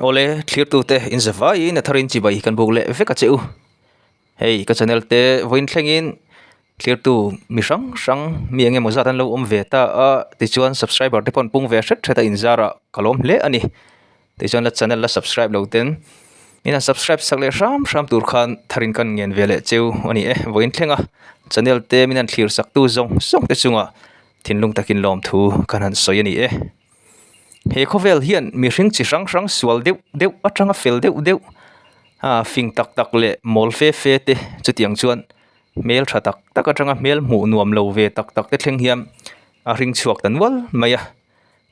Awle, thlirtute inzavaiin a tharin chibai kan buk leh vek a che u. Hei ka channel te vawiin thlengin thlirtu mi hrang hrang mi eng emaw zat an lo awm ve ta a, tichuan subscriber te pawh an pung ve hret hret a inzarah ka lawm hle a ni. Tichuan la channel la subscribe lo ten min han subscribe sak leh hram hram tur khan tharin kan ngen ve leh cheu a ni e. Vawiin thlenga channel te min han thlir sak tu zawng zawng te chungah thinlung takin lawmthu kan han sawi a ni e. He khawvel hian mihring chi hrang hrang sual deuh deuh atanga fel deuh deuh ah fing tak tak leh mawl fe fe te chutiang chuan hmel tha tak tak atanga hmel hmuh nuam lo ve tak tak te thleng hian a hring chhuak ta nual mai a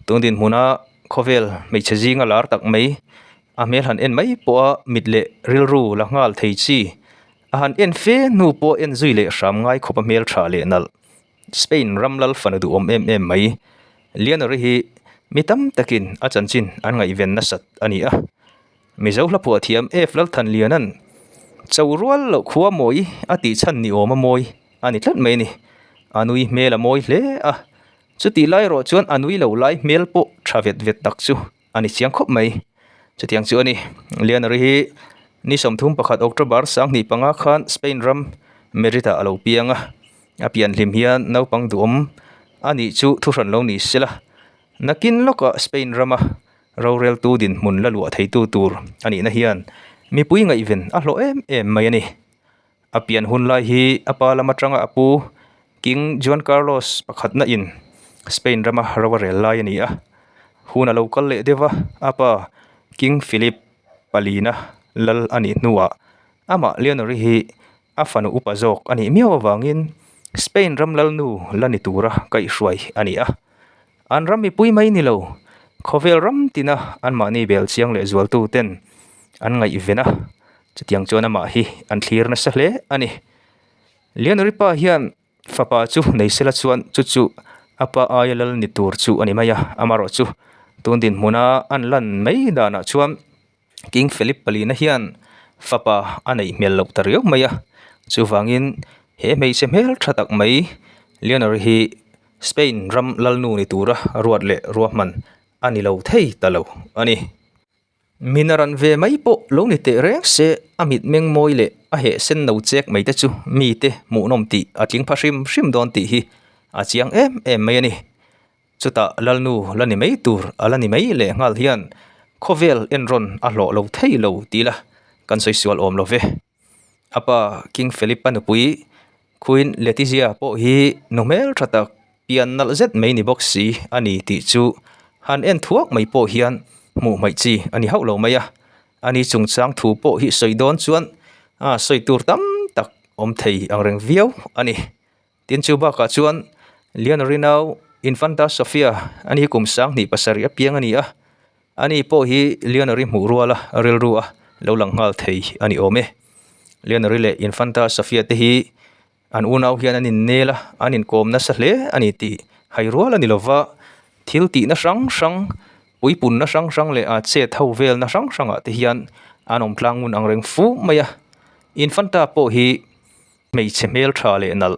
tun dinhmuna khawvel hmeichhe zinga lar tak mai a hmel han en mai pawha mit leh rilru la nghal thei chi a han en fe hnu pawh en zui leh hram ngai khawp a hmel tha leh nalh. Spain ram lal fanu duhawm em em mai. Leonor-i hi mi tam takin a chanchin an ngaihven nasat a ni a. Mizo hla phuah thiam F Lalthanliana'n Cho rual loh khua mawi a tih chhan ni awm a mawi a ni tlat mai a ni. A nui hmel a mawi hle a, chutih lai erawh chuan a nui lo lai hmel pawh tha vet vet tak chu a ni chiang khawp mai. Chutiang chu a ni. Leonor-i hi ni 31 October 2005 khan Spain ram Madrid-ah a lo piang a. A pian hlim hian naupang duhawm a nih chu thuhran lo ni sela. Nakin lawkah Spain rama roreltu dinhmun la luah theitu tur a nihna hian mipui ngaihven a hlawh em em mai a ni. A pian hun lai hi a pa lam atanga a pu King Juan Carlos pakhatna in Spain rama ro a rel lai a ni a. Hun a lo kal leh deuh a, a pa King Philip palina lal a nih hnuah amah Leonor-i hi A fanu upa zawk a nih miau avangin Spain ram lalnu la ni tura kaihhruai a ni a. An ram mipui mai ni lo, khawvel ram tina anmahni bel chiang leh zualtu ten an ngaihven a, chutiang chuan amah hi an thlir nasa hle a ni. Leonoripa hian fapa chu nei sela chuan chu chu a pa aia lal ni tur chu a ni mai a, amaherawhchu tun dinhmuna an lan mai danah chuan King Philip palina hian fapa a neih hmel loh ta riau mai a, chuvangin he hmeichhe hmel tha tak mai Leonor hi Spain ram lalnu ni tura ruat leh ruahman a ni lo thei ta lo a ni. Mina ran ve mai pawh lo ni teh reng se a mitmeng mawi leh a heh sen no chek mai te chu mite hmuhnawm tih a tling pha hrim hrim dawn tih hi a chiang em em mai a ni. Chutah Lalnu la ni mai tur a la ni mai leh nghal hian khawvel enrawn a hlawh lo thei lo ti la kan sawi sual awm lo ve. A pa King Philip a nupui Queen Letizia pawh hi nu hmel tha tak pian nalh zet mai ni bawk si a ni tih chu han en thuak mai pawh hian hmuh hmaih chi a ni hauh lo mai a. Ani chungchang thu pawh hi sawi dawn chuan a sawi tur tam tak awm thei ang reng viau a ni. Tin chu bakah chuan Leonori nau Infanta Sofia a ni kum 2007 a piang a ni a, ani pawh hi Leonori hmuh ruala rilru a lo lang nghal thei a ni awm e. Leonori leh Infanta Sofia te hi an unau hian an innel a, an inkawm nasa hle a ni tih hai rual a ni lova, thil tihna hrang hrang, puipunna hrang hrang leh a chet ho velna hrang hrangah te hian an awm tlang ngun ang reng fu mai a. Infanta pawh hi Hmeichhe hmel tha leh nalh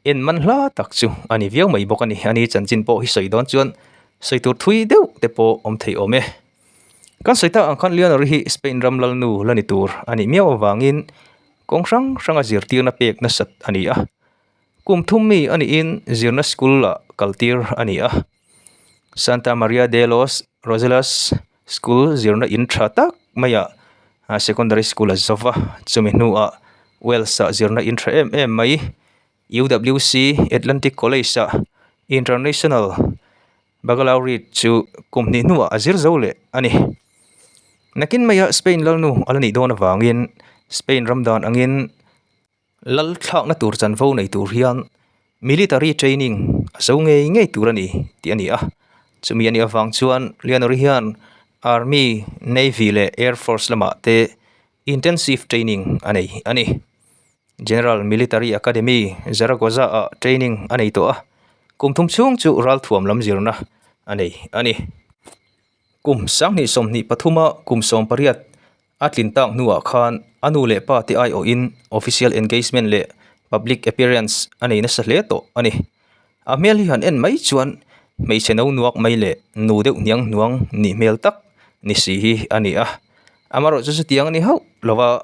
en man hla tak chu a ni viau mai bawk a ni. A ni chanchin pawh hi sawi dawn chuan sawi tur thui deuh te pawh awm thei awm e. Kan sawi tak ang khan Leonor hi Spain ram lalnu la ni tur a nih miau avangin kawng hrang hranga zirtirna pek nasat a ni a. Kum thum mi a niin zirna school ah kaltir a ni a. Santa Maria de los Rosales School zirna in tha tak maiah secondary school a zo va, chumi hnuah Wales ah zirna in tha em em mai UWC Atlantic College ah International Baccalaureate chu kum hnih hnuah a zir zo leh a ni. Nakin maiah Spain lalnu a la nih dawn avangin Spain ram dan angin Lal thlakna tur chanvo nei tur hian military training a zo ngei ngei tur a ni tih a ni a. Chumi a nih avang chuan Leonor hian Army, Navy leh Air Force lamah te intensive training a nei a ni. General Military Academy, Zaragoza ah training a nei tawh a, kum thum chhung chu ralthuam lam zirna a nei a ni. Kum 2023 a kum 18 A tlin tak hnuah khan a nu leh pa te aiawhin official engagement leh public appearance a nei nasa hle tawh a ni. A hmel hi han en mai chuan hmeichhe no nuak mai leh nu deuh hniang hnuang nih hmel tak ni si hi a ni a. Amaherawhchu chutiang a ni hauh lo va,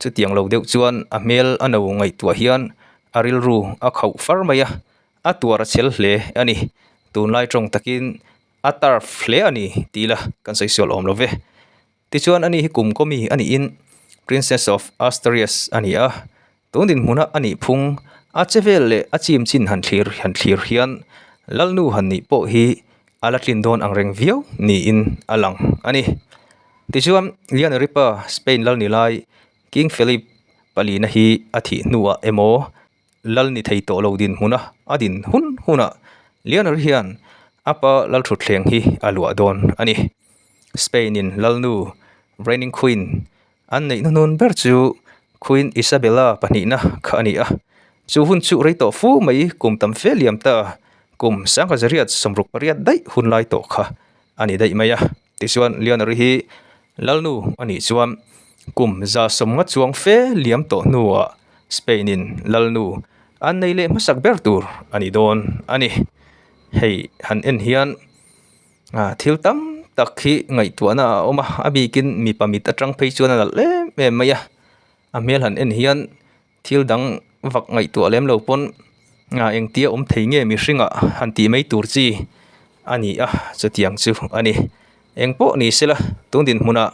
chutiang lo deuh chuan a hmel a no ngaihtuah hian a rilru a khauh far mai a, a tuar a chhel hle a ni. Tunlai tawng takin a turf hle a ni tih ila kan sawi sual awm lo ve. Tichuan ani hi kum kawmi a niin Princess of Asturias a ni a, tun dinhmuna a nih phung a che vel leh a chim chin han thlir han thlir hian Lalnu han nih pawh hi a la tlin dawn ang reng viau niin a lang a ni. Tichuan Leonoripa Spain lal ni lai King Philip palina hi a thih hnuah emaw lal ni thei tawh lo dinhmuna a din hun hunah Leonor hian a pa lalthutthleng hi a luah dawn a ni. Spain-in lalnu, reigning queen, an neih hnuhnun ber chu Queen Isabella pahnihna kha a ni a. Chu hun chu rei tawh fu mai kum tam fe liam ta, kum sangha zariat sawmruk pariat daih hun lai tawh kha a ni daih mai a. Tichuan Leonor hi lalnu a nih chuan kum za sawmnga chuang fe liam tawh hnuah Spain-in lalnu an nei leh hmasak ber tur a ni dawn a ni. Hei han en hian. Ah thil tam tak hi ngaihtuahna a awm a a bikin mipa mit atang phei chuan a nalh em em mai a a hmel han en hian thil dang vak ngaihtuah lem lo pawn ah engtia awm thei nge mihring ah han tih mai tur chi a ni a chutiang chu a ni engpawh ni sela tun dinhmunah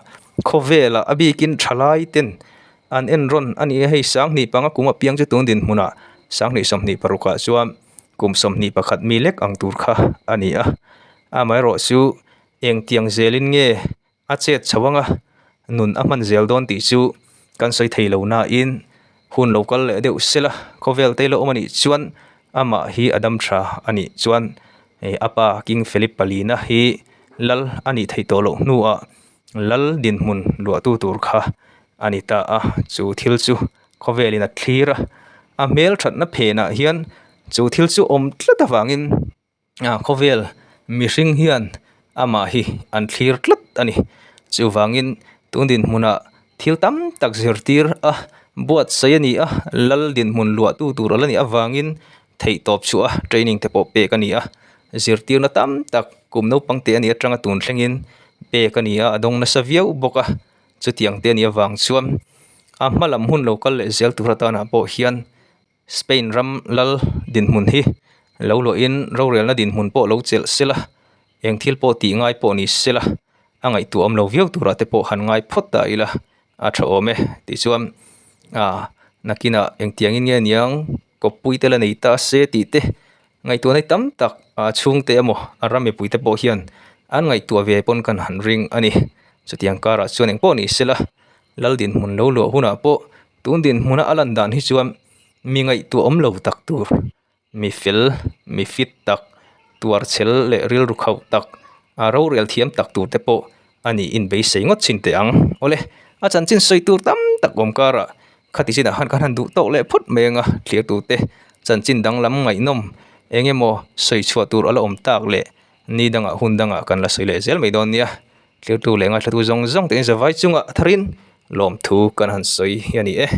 khawvelah a bikin thalai ten an en rawn a ni a hei sanghnih panga kum apiang chu tun dinhmunah sanghnih sawmhnih parukah chuan. Kum 21 mi lek ang tur kha a ni a, amaherawh chu engtiang zelin nge a chet chho anga nun a hman zel dawn tih chu kan sawi thei lo nain hun lo kal leh deuh sela khawvel te lo awm a nih chuan amah hi a dam tha a nih chuan a pa King Philip palina hi lal a nih theih tawh loh hnuah lal dinhmun luahtu tur kha a ni ta a, chu thil chu khawvelin a thlir a, a hmel thatna phenah hian chu thil chu awm tlat avangin ah khawvel mihring hian amah hi an thlir tlat a ni. Chuvangin tun dinhmunah thil tam tak zirtir a buatsaih a ni a, lal dinhmun luahtu tur a la nih avangin theihtawp chhuah a training te pawh pek a ni a, zirtirna tam tak kum naupang te a nih atanga tun thlengin pek a ni a, a dawng nasa viau bawk a. Chutiang te a nih avang chuan a hma lam hun lo kal leh zel tur atanah pawh hian Spain ram lal dinhmun hi lo luahin rorelna dinhmun pawh lo chelh sela eng thil pawh tih ngai pawh ni sela a ngaihtuah awm lo viau turah te pawh han ngai phawt ta ila a tha awm e tichuan ah nakinah engtiangin nge niang kawppui te la nei ta se tih te Ngaihtuahna hi tam tak a chhungte emaw a ram mipuite pawh hian an ngaihtuah ve pawn kan han ring a ni. Chutiang karah chuan engpawh ni sela lal dinhmun lo luah hunah pawh tun dinhmuna a lan dan hi chuan mi ngaihtuah awm lo tak tur, mi fel, mi fit tak, tuarchhel leh rilru khauh tak, a rorel thiam tak tur te pawh a nih inbeisei ngawt chhin teh ang. Awle, a chanchin sawi tur tam tak awm karah Khati chinah khan kan han duh tawk leh phawt mai anga thirtute chanchin danglam ngaihnawm eng emaw sawi chhuah tur a la awm tak leh ni dangah hun dangah kan la sawi leh zel mai dawn nia. Thirtu leh ngaithlatu zawng zawng te in zavai chungah tharin lawmthu kan han sawi hi a ni e.